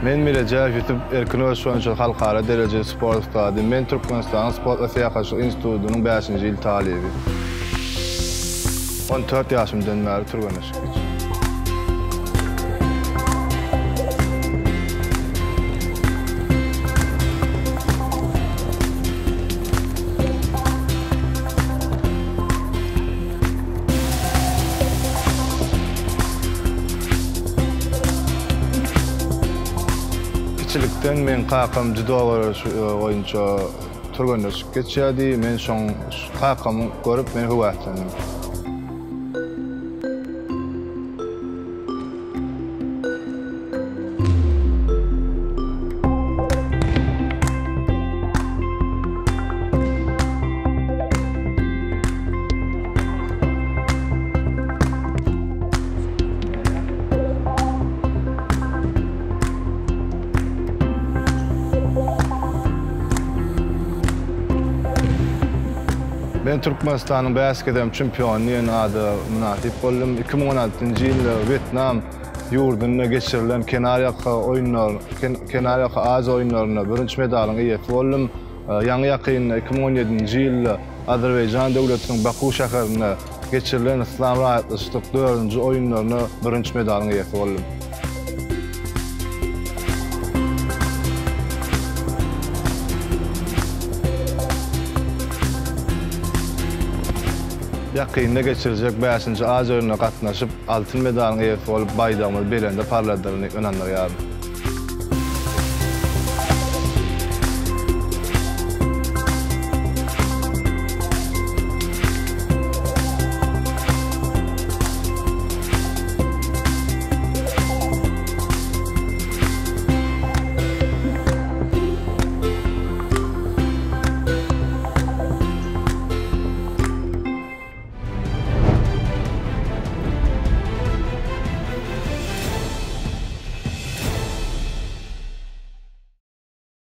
Men Mirejäýew Ýusup, erkin göreş boýunça halkara derejeli sport ussady. Men Türkmenistanyň Sport we syýahatçylyk institutynyň bäşinji ýyl talyby. 14 ýaşymdan bäri türgenleşik geçýän. Kiçilikden meň kakam judo göreşi boýunça türgenleşik geçýärdi. Men şoň kakamy görüp men höweslendim. Men Türkmenistanyň bäş gezem çempiony diýen ada mynasyp boldum. 2016-njy ýylda Wýetnam ýurdunda geçirilen kenarýaka oýunlar, kenarýaka Aziýa oýunlarynda bürünç medalyň eýesi boldum. Ýaňy-ýakynda, 2017-nji ýylda Azerbaýjan döwletiniň Baku şäherinde geçirilen Yslam raýatlaşyklyk dördünji oýunlarynda bürünç medalyň eýesi boldum. Ýakynda geçiriljek bäşinji Aziýa oýnuna gatnaşyp, altyn medalyň eýesi bolup, baýdagymyzy belende parladyryn diýip ynandyrýaryn.